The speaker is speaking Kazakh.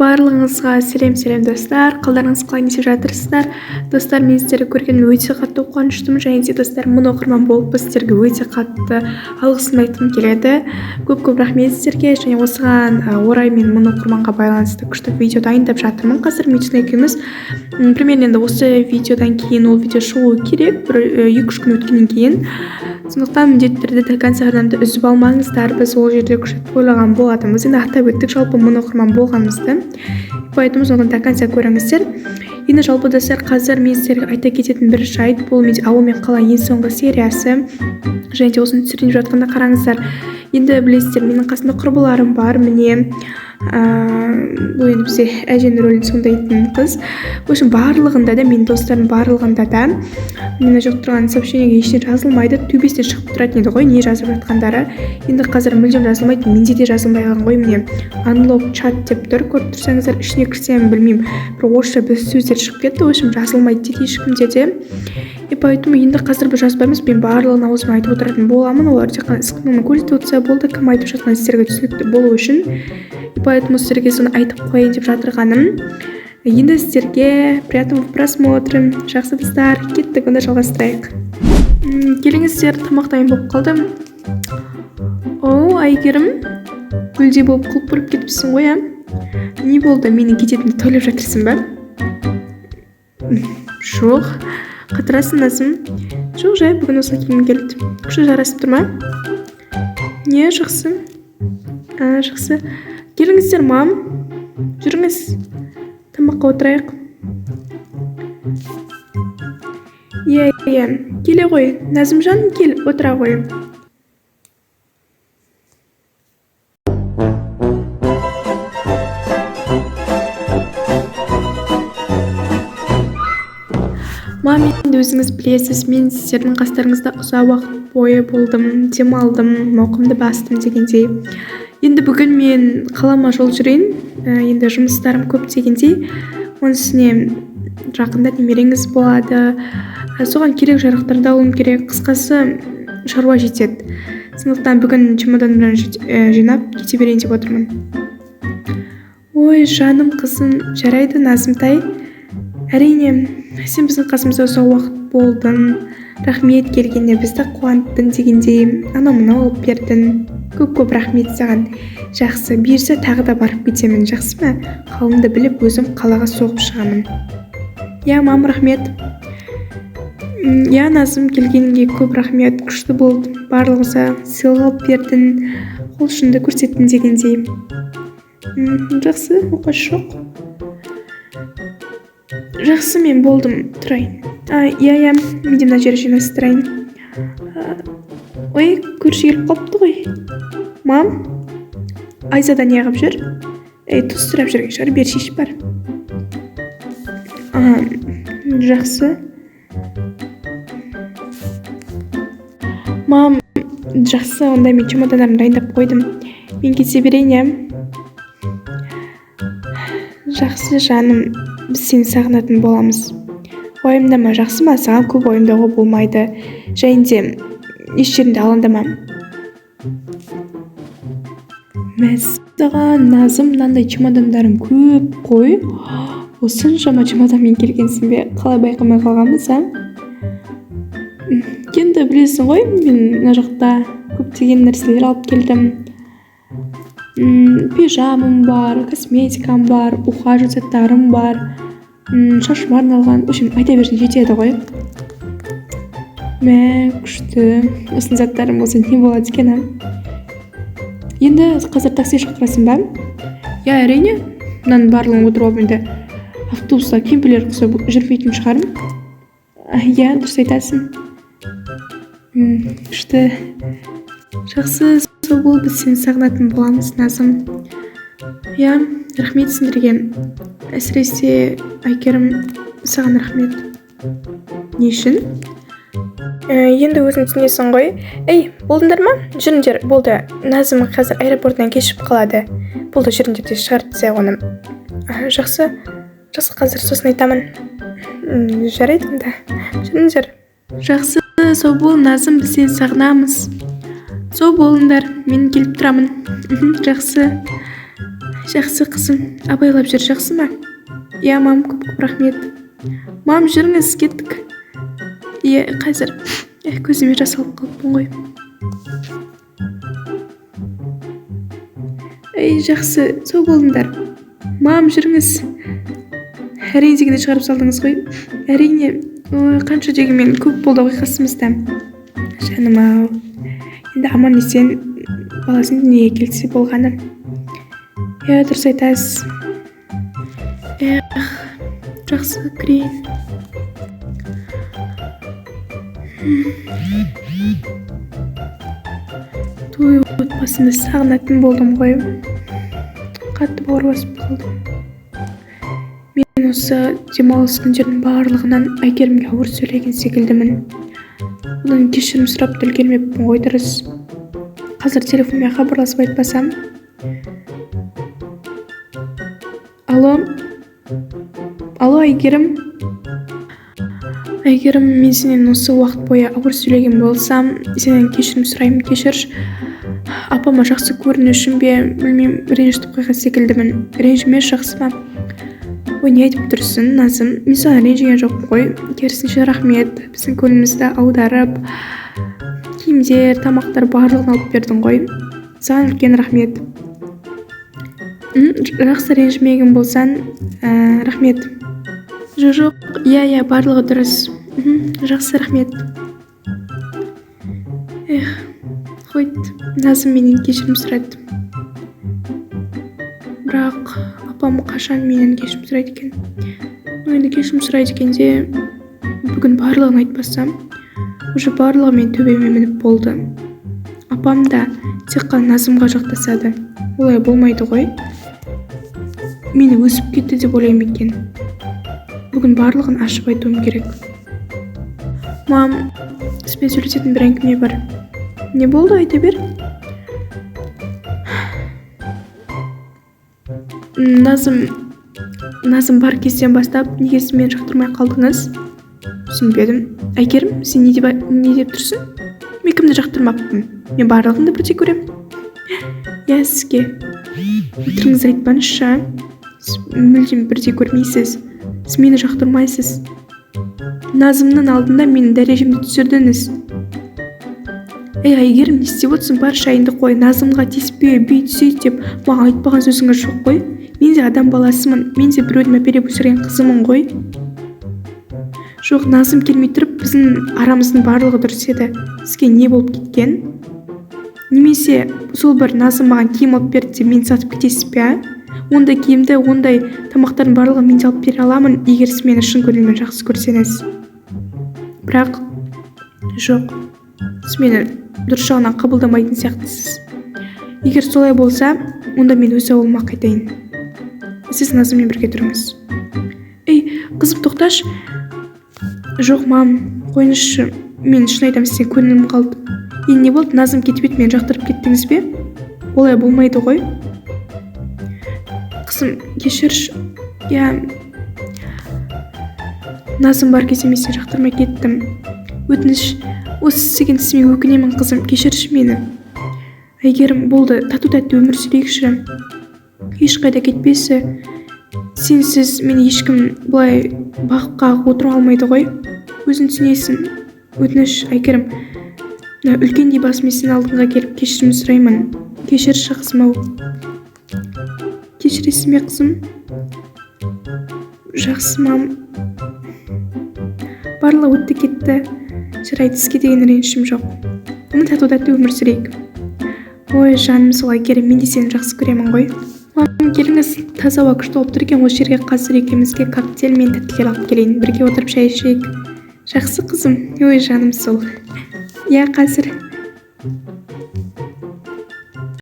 Барлығыңызға сәлем, сәлем, достар! Қалдарыңыз қалай, не істеп жатырсыздар? Достар, мен сіздерді көргеніме өте қатты қуаныштымын. Және де, достар, 1000 оқырман болып, сіздерге өте қатты алғысымды айтқым келеді. Көп көп рахмет сіздерге. Және осыған орай мен 1000 оқырманға байланысты күшті видео дайындап жатырмын қазір Митюн екеуміз. Примерно енді осы видеодан кейін ол видео шығуы керек, бір 2-3 күн өткеннен кейін. Сондықтан міндетті түрде до конца арнамды үзіп алмаңыздар. Біз ол жерде күшті тойлаған болатынбыз, енді атап өттік жалпы 1000 оқырман болғанымызды, поэтому сондықтан до конца көріңіздер. Енді жалпы, достар, қазір мен сіздерге айта кететін бір жайт: бұл менде «Ауыл мен қала» ең соңғы сериясы. Және де осыны түсірейін деп жатқанда, қараңыздар, енді білесіздер, менің қасымда құрбыларым бар. Міне, бұл енді бізде әженің рөлін сомдайтын қыз. В общем, барлығында да, менің достарым барлығында да мына жақта тұрған сообщениеге ештеңе жазылмайды, төбесіне шығып тұратын еді ғой не жазып жатқандары. Енді қазір мүлдем жазылмайды, менде де жазылмай қалған ғой. Міне, «Unlock чат» деп тұр, көріп тұрсаңыздар. Ішіне кірсем, білмеймін, бір орысша бір сөздер шығып кетті. В общем, жазылмайды дейді ешкімде де. И поэтому енді қазір біз жазбаймыз, мен барлығын аузыма айтып отыратын боламын. Олар тек қана іс қимылын көрсетіп отырса болды, кім айтып жатқаны сіздерге түсінікті болу үшін. И поэтому сіздерге соны айтып қояйын деп жатырғаным. Енді сіздерге приятного просмотра. Жақсы, достар, кеттік онда, жалғастырайық. Келіңіздер, тамақ дайын болып қалды. О, Әйгерім, гүлдей болып құлпырып кетіпсің ғой, а? Не болды, менің кететінімді тойлап жатырсың ба? Жоқ, қатырасың, Назым. Жоқ, жай бүгін осылай кигім келді. Күшті жарасып тұр ма, не? Жақсы, а, жақсы. Келіңіздер, мам, жүріңіз, тамаққа отырайық. Иә, келе ғой, Назымжан, кел, отыра ғой. Мам, енді өзіңіз білесіз, мен сіздердің қастарыңызда ұзақ уақыт бойы болдым, демалдым, мауқымды бастым дегендей. Енді бүгін мен қалама жол жүрейін, енді жұмыстарым көп дегендей. Оның үстіне жақында немереңіз болады, соған керек жарақтарды алуым керек. Қысқасы, шаруа жетеді. Сондықтан бүгін чемоданымды жинап кете берейін деп отырмын. Ой, жаным қызым, жарайды, Назымтай. Әрине, сен біздің қасымызда ұзақ уақыт болдың. Рахмет келгеніне, бізді қуанттың дегендей, анау мынау алып бердің. Көп көп рахмет саған. Жақсы, бұйырса, тағы да барып кетемін, жақсы ма? Қалымды біліп, өзім қалаға соғып шығамын. Иә, мам, рахмет. Иә, Назым, келгеніңе көп рахмет, күшті болды. Барлығымызға сыйлық алып бердің, қол ұшыңды көрсеттің дегендей. Жақсы, оқасы жоқ. Жақсы, мен болдым, тұрайын. А, иә, мен де мына жерді жинастырайын. Ой, көрші келіп қалыпты ғой. Мам, Айзада неғып жүр? Ей, тұз сұрап жүрген шығар, бері шешіп бар. А, жақсы. Мам, жақсы, онда мен чемодандарымды дайындап қойдым. Мен кете берейін, иә? Жақсы, жаным, біз сені сағынатын боламыз. Уайымдама, жақсы ма? Саған көп уайымдауға болмайды. Және де еш жерінде алаңдама. Мәссаған, Назым, мынандай чемодандарың көп қой. Осыншама чемоданмен келгенсің бе? Қалай байқамай қалғанбыз, а? Енді білесің ғой, мен мына жақта көптеген нәрселер алып келдім. Пижамам бар, косметикам бар, ухаживать заттарым бар, шашыма арналған. В общем, айта берсең жетеді ғой. Мә, күшті. Осындай заттарым болса, не болады екен, а? Енді қазір такси шақырасың ба? Иә, әрине. Мынаның барлығын отырып алып, енді автобуста кемпірлер ұқсап жүрмейтін шығармын. Иә, дұрыс айтасың. Күшті. Жақсы, сау бол, біз сені сағынатын боламыз, Назым. Иә, рахмет сендерге. Әсіресе, Әйгерім, саған рахмет. Не үшін? Енді өзің түсінесің ғой. Ей, болдыңдар ма? Жүріңдер, болды. Назым қазір аэропортынан кешігіп қалады. Болды, жүріңдер, тез шығарып тастайық оны. Жақсы, жақсы, қазір сосын айтамын. Жарайды онда. Жүріңдер. Жақсы, сау бол, Назым, біз сені сағынамыз. Сау болыңдар, мен келіп тұрамын. Жақсы. Жақсы, қызым, абайлап жүр, жақсы ма? Иә, мам, көп көп рахмет. Мам, жүріңіз, кеттік. Иә, қазір. Көзіме жас алып қалыппын ғой. Ей, жақсы, сау болыңдар. Мам, жүріңіз. Әрине дегенде шығарып салдыңыз ғой. Әрине, ой, қанша дегенмен көп болды ғой қасымызда. Жаным ау. Енді аман есен баласын дүниеге келтірсе болғаны. Иә, дұрыс айтасыз. Эх, жақсы, кірейін. Той отбасымды сағынатын болдым ғой. Қатты бауыр басып қалдым. Мен осы демалыс күндерінің барлығынан Әйгерімге ауыр сөйлеген секілдімін. Одан кешірім сұрап та үлгермеппін ғой дұрыс. Қазір телефонмен хабарласып айтпасам. Алло. Алло, Әйгерім. Әйгерім, мен сенен осы уақыт бойы ауыр сөйлеген болсам, сенен кешірім сұраймын, кешірші. Апама жақсы көріну үшін бе, білмеймін, ренжітіп қойған секілдімін. Ренжімеші, жақсы ма? Ой, не айтып тұрсың, Назым? Мен саған ренжіген жоқпын ғой. Керісінше, рахмет. Біздің көңілімізді аударып, киімдер, тамақтар барлығын алып бердің ғой. Саған үлкен рахмет. Жақсы, ренжімеген болсаң, рахмет. Жоқ, иә, иә, барлығы дұрыс. Жақсы, рахмет. Эх, хоть Назым менен кешірім сұрады. Бірақ апам қашан менен кешірім сұрайды екен? Ну, енді кешірім сұрайды екен де, бүгін барлығын айтпасам, уже барлығы мен төбеме мініп болды. Апам да тек қана Назымға жақтасады. Олай болмайды ғой. Мені өсіп кетті деп ойлаймын екен. Бүгін барлығын ашып айтуым керек. Мам, сізбен сөйлесетін бір әңгіме бар. Не болды, айта бер. Назым бар кезден бастап неге сіз мені жақтырмай қалдыңыз? Түсінбедім. Әйгерім, сен не деп тұрсың? Мен кімді жақтырмаппын? Мен барлығын да бірдей көремін. Иә, сізге. Өтірігіңізді айтпаңызшы. Сіз мүлдем бірдей көрмейсіз. Сіз мені жақтырмайсыз. Назымның алдында менің дәрежемді түсірдіңіз. Ей, Әйгерім, не істеп отырсың? Бар, шайыңды қой. Назымға тиіспе, бүйт, сөйт деп маған айтпаған сөзіңіз жоқ қой. Мен де адам баласымын. Мен де біреудің мәпелеп өсірген қызымын ғой. Жоқ, Назым келмей тұрып біздің арамыздың барлығы дұрыс еді. Сізге не болып кеткен? Немесе сол бір Назым маған киім алып берді деп мені сатып кетесіз бе? Ондай киімді, ондай тамақтардың барлығын мен де алып бере аламын, егер сіз мені шын көңілмен жақсы көрсеңіз. Бірақ жоқ, сіз мені дұрыс жағынан қабылдамайтын сияқтысыз. Егер солай болса, онда мен өз ауылыма қайтайын. Сіз Назыммен бірге тұрыңыз. Ей, қызым, тоқташы. Жоқ, мам, қойыңызшы. Мен шын айтамын, сізден көңілім қалды. Енді не болды? Назым кетіп еді, мені жақтырып кеттіңіз бе? Олай болмайды ғой. Қызым, кешірші. Иә, Назым бар кезде мен сені жақтырмай кеттім. Өтініш, осы істеген ісіме өкінемін, қызым, кешірші мені. Әйгерім, болды, тату-тәтті өмір сүрейікші. Ешқайда кетпеші. Сенсіз мені ешкім бұлай бағып қағып отыра алмайды ғой. Өзің түсінесің. Өтініш, Әйгерім. Үлкендей басымен сенің алдыңға келіп кешірім сұраймын. Кешірші, қызым ау. Кешіресің бе, қызым? Жақсы, мам. Барлығы өтті кетті. Жарайды, сізге деген ренішім жоқ. Оны тату-тәтті өмір сүрейік. Ой, жаным сол, Әйгерім, мен де сені жақсы көремін ғой. Мам, келіңіз, таза ауа күшті болып тұр екен. Осы жерге қазір екеумізге коктейль мен тәттілер алып келейін. Бірге отырып шай ішейік. Жақсы, қызым. Ой, жаным сол. Иә, қазір.